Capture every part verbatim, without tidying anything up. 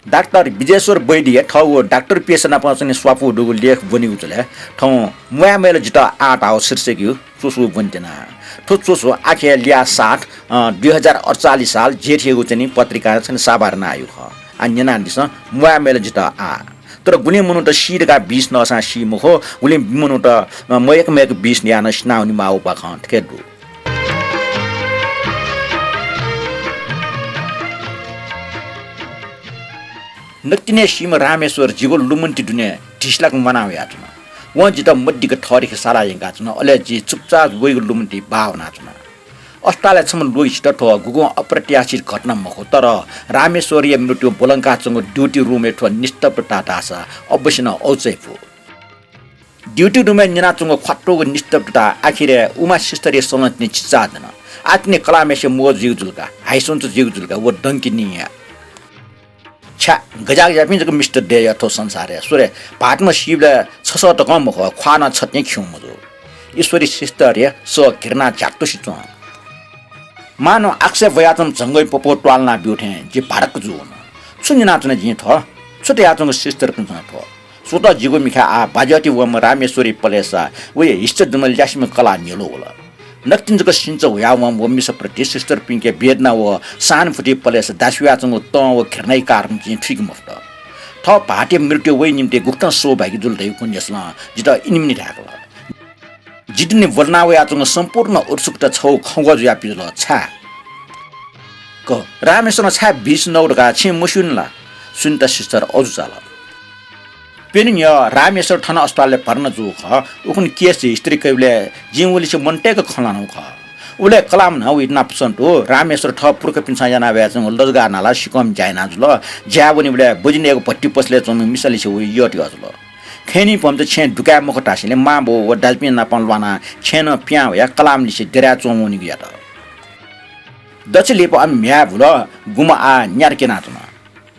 डाक्टर विजेश्वर वैद्य थः व डाक्टर पेसा नाप च्वने स्वापू दुगु लेख ब्वनीगु जुलय् थौं म्वाये मयल जितः आः धाःगु शीर्षकया च्वसु ब्वनेत्यना। थ्व च्वसु आखिया ल्याः सात, अ, दुई हजार अठचालिस साल जेठयागु च्वने पत्रिकां च्वने साभार यानागु खः। आः न्यनादिसँ, म्वाये मयल जितः आः। तर गुलिं मनूत सी धकाः बिस नःसां सी मखु, गुलिं मनूत, अ, मयय्क मयय्क बिस नयाः नं सिनावने माःगु बाखं थथे दु। नकतिनि सीम्ह रामेश्वर जिगु लुमन्ति दुने ढिसिलाक म्वाना वयाच्वन। वं जितः मदिक्क थःथें साला यंकाच्वन, अले जि चुपचाप वइगु लुमन्ति बाः वनाच्वना। अस्पतालय् छम्ह ल्वगिसित थ्व गुगुं अप्रत्याशित घटना मखु, तर रामेश्वरया मृत्युं ब्वलंकाच्वंगु duty room-य् थ्व निस्तब्धता धाःसा अवश्य नं औचय् फु। Duty room-य् न्यनाच्वंगु ख्वात्तुगु निस्तब्धता आखिरय् उमा sister-या सलं तिनि चिचाः दन। आः तिनि कलाःम्हेसिया म्वः जुइगु जुल का, हाइसुन्चु जुइगु जुल का, व दंकि निया। छ्या, गज्याःगज्याःपिं जक मिस्टर दय् या थ्व संसारय्। स्वरे, भाःतम्ह सीबलय् छसः तकं मखु, ख्वाः नं छतिं खिउँ मजू। ईश्वरी sister-या सः घृणा झ्यात्तुसे च्वं। मां नं आकाशय् ब्वयाच्वंम्ह झंगःया पपू त्वालना ब्यू थें जि भाडक्क जू वन। छु न्यनाच्वना जिं थ्व? छु तयाच्वंगु sister-पिन्सं थ्व? स्वतः जिगु मिखाय् आः बाज्याति वंम्ह रामेश्वरी पलेसा वया हिस्सा दुम्ह ल्यासेम्ह कलाः न्ह्यलु वल। नकतिनि जक सिन्चा हुयावंम्ह व मिसाप्रति sister-पिन्के वेदना व सहानुभूति पलेसा दास्युयाच्वंगु तं व घृणाया कारण जिं थुइके मफुत। थः भाःतया मृत्युं वया निंतिं गुकथं सौभाग्य जुल धइगु खँ न्ह्यसलं जितः इनिमिनि धाय्कल। जि दुने ब्वलना वयाच्वंगु सम्पूर्ण उत्सुकता छगू खँग्वः जुयाबिल, छाय्? क, रामेश्वरं छाय् बिस नःगु धकाः छिं मस्यूनि ला? सुनिता sister अजू चाल। प्यन्हु न्ह्यः रामेश्वर थन अस्पतालय् भर्ना जूगु खः। उखुन्हु case history कइबलय् जिं व लिसे मनतय्क खँ ल्हानागु खः। उबलय् कलाःम्ह नं वयात नापसं दु। रामेश्वर थः पुर्खापिन्सं याना वयाच्वंगु लजगाः नालाः सिकःमि ज्या याना जुल। ज्याय् वनीबलय् बुझिनय्गु भट्टी पसलय् च्वंम्ह मिसा लिसे वया यःतय्गु जुल। खैनी पम्चा छेँय् दुकाये मखु धासेंलि मांबौ व दाजुपिं नाप ल्वानाः छेँनं पिहां वयाः कलाःम्ह लिसे डेराय् च्वंवनेगु यात। दच्छि लिपा अन म्ह्याय् भुल, गुम्ह आः न्यात क्यनाच्वन।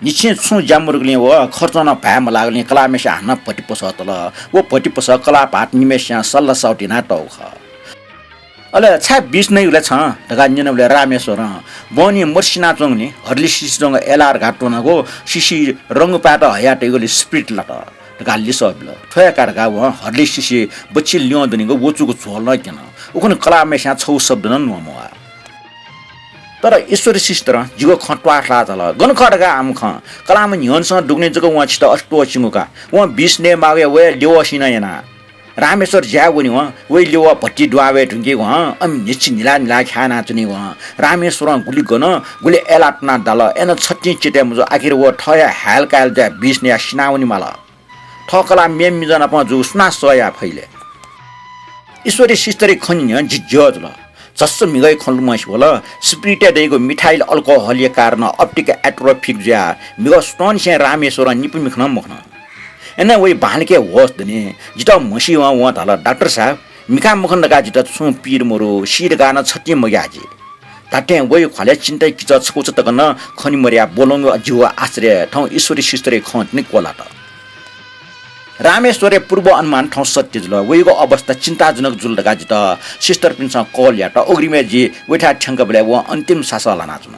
न्हिच्छिं छुं ज्या मदुगुलिं व खर्चं नं भाय् मलाःगुलिं कलाःम्हेसिं हानं भट्टी पसः तल। व भट्टी पसः कलाः भाःत निम्हेसियां सल्लाह साउति यानातःगु खः। अले छाय् बिस नइगु ला छं धकाः न्यनाबलय् रामेश्वरं बहनी मत सिनाच्वंगुलिं हर्ली सिसि च्वंगु एलाः धकाः त्वनागु सिसि रंगपाय्त हयातइगुलिं spirit लात धकाः लिसः बिल। थ्व हे का धकाः वं हर्ली सिसि बच्छि ल्यं दनिगु वचुगु झोल नं क्यन। उखुन्हु कलाःम्हेसियां छगू शब्द नं न्वंमवाः। तर ईश्वरी sister-ं जिगु खँ त्वाःथलाः झाल। गन खः धकाः आःम्ह खँ? कलाःम्ह न्ह्यःनेसं दुगुलिं जक वं छितः अथे त्वःछिंगु का। वं बिस नये माःगुया वया ल्यवःसिं नं याना। रामेश्वर ज्याय् वनीवं वया ल्यवः भट्टी दुहां वये धुंकीवं अन न्हिच्छि न्हिला न्हिला ख्यानाच्वनीवं। रामेश्वरं गुलि गन, गुलि एलाः त्वनाः दाल, अय्नं छतिं चित्तय् मजू। आखिर व थःया हाय्‌ल काय्‌ल जुयाः बिस नयाः सिनावने माल। थः कलाः मेम्ह मिजं नाप जूगु सुनां सह याये फइ ले? ईश्वरी sister-या खँ न्यनाः जि ज्यः जुल। झसु म्हिगःया खँ लुमंसे वल। Spirit-य् दइगु methyl alcohol-या कारणं optic atrophic जुयाः म्हिगः सुथंनिसें रामेश्वरं निपु मिखा नं मखन। अय्नं वया बांलाक होश दनि। जितः म्हसीवं वं धाल, डाक्टर साहेब, मिखा मखन धकाः जितः छुं पीर मदु, सी धकाः नं छतिं मग्याः जि। धात्थें वया ख्वालय् चिन्ताया किचः छकूचा तक नं खने मदयाः ब्वलंगु जिगु आश्चर्य थौं ईश्वरी sister-या खँ तिनि क्वलात। रामेश्वरया पूर्व अनुमान थौं सत्य जुल। वयागु अवस्था चिन्ताजनक जुल धकाः जितः sister-पिन्सं call यात। उघ्रिमय् जि वयाथाय् थ्यंकबलय् वं अन्तिम सासः ल्हानाच्वन।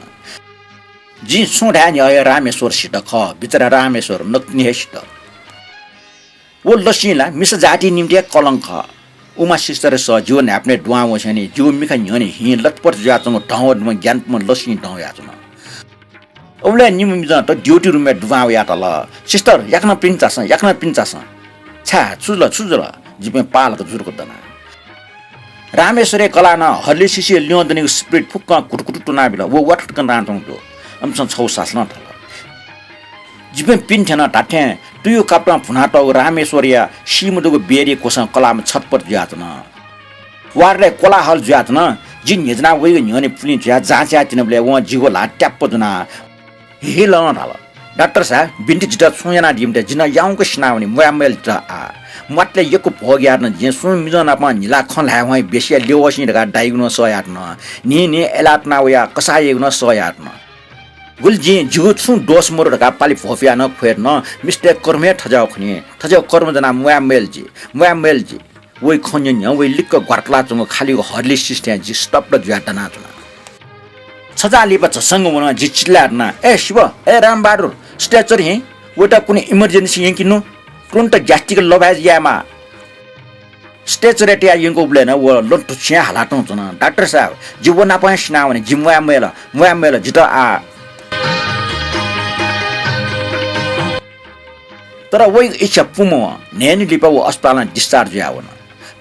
जिं छुं धाये न्ह्यः हे रामेश्वर सित खः। बिचरा रामेश्वर नकतिनि हे सित। व लसिं ला मिसा जातिया निंतिं हे कलंक खः। उमा sister-या सः जिगु न्हाय्‌पनय् दुहां वंसेंलि जिगु मिखा न्ह्यःने हिं लतपत जुयाच्वंगु धं व दुम्ह ग्यानापुम्ह लसिं दं वयाच्वन। उबलय् निम्ह मिजंत duty room-य् दुहां वयाः धाल, sister, याकनं पिने झासँ, याकनं पिने झासँ। छाय्, छु जुल, छु जुल? जिपिं पालक जुरुक दना। रामेश्वरया कलालं हर्ली सिसि ल्यं दनिगु spirit फुक्कं घुटुघुटु त्वनाबिल। व वाथुतकं दां च्वंगु दु। अमिसं छगू सासलं धाल। जिपिं पिने थ्यन। धात्थें तुयु कापतं भुनातःगु रामेश्वरया सी मदुगु बेरी क्वसं कलाःम्ह छटपट जुयाच्वन। वार्डय् कोलाहल जुयाच्वन। जि न्ह्यज्यानाः वइगु न्ह्यःने पुलिं जुयाः जाँच यायेत्यनाबलय् वं जिगु ल्हाः ट्याप्प ज्वनाः हिहिलं धाल, डाक्टर साहेब, बिन्ति जितः छुं यानादीमते, जि नं याउँक सिनावनी, म्वाये मयल जितः आः। म्वातले यक्व भोग यात नं जिं। सुं मिजं नाप न्हिला खँ ल्हाये हवां बेसिया ल्यवःसिं धकाः धाइगु नं सह यात नं। न्हिं न्हिं एलाः त्वना वयाः कसाः याइगु नं सह यात नं। गुलि जिं जिगु छुं दोष मदु धकाः पालि भ्वपुयाः नं ख्वयेत नं मिस्तय् कर्म हे थज्याःगु खनी। थज्याःगु कर्म ज्वनाः म्वाये मयल जि, म्वाये मयल जि। वइ खँ न्यं न्यं वइ लिक्क ग्वारातलाच्वंगु खालिगु हर्ली सिसि थें जि स्तब्ध जुयाः दनाच्वना। छचाः लिपा झसंक वनं जि चिल्लाये धुना, ए शिव, ए रामबहादुर, स्ट्रेचर हिं वइत कुन्हु इमर्जेन्सी यंकिनु, तुरुन्त ग्यास्ट्रिक लभाय् यायेमाः। स्ट्रेचरय् तयाः यंकूबलय् नं व लँथुछिं हालातुं च्वन, डाक्टर साहब, जि व नाप हे सिनावने, जि म्वाये मयल, म्वाये मयल, जितः आः। तर वइगु इच्छा पूमवं न्हय्‌न्हय् लिपा व अस्पतालं डिस्चार्ज जुयावन।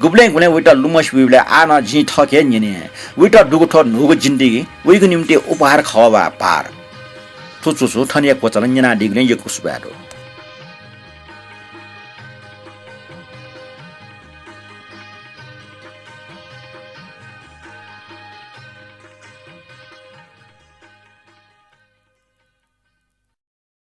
गुबलें गुबलें वइत लुमंसे वइबलय् आः नं जिं थःके हे न्यने, वइत दुगु थ्व न्हूगु जिन्दगी वइगु निंतिं उपहार खः वा भार। थ्व च्वसु थन हे क्वचाल, न्यनादीगुलिं यक्व सुभाय् दु।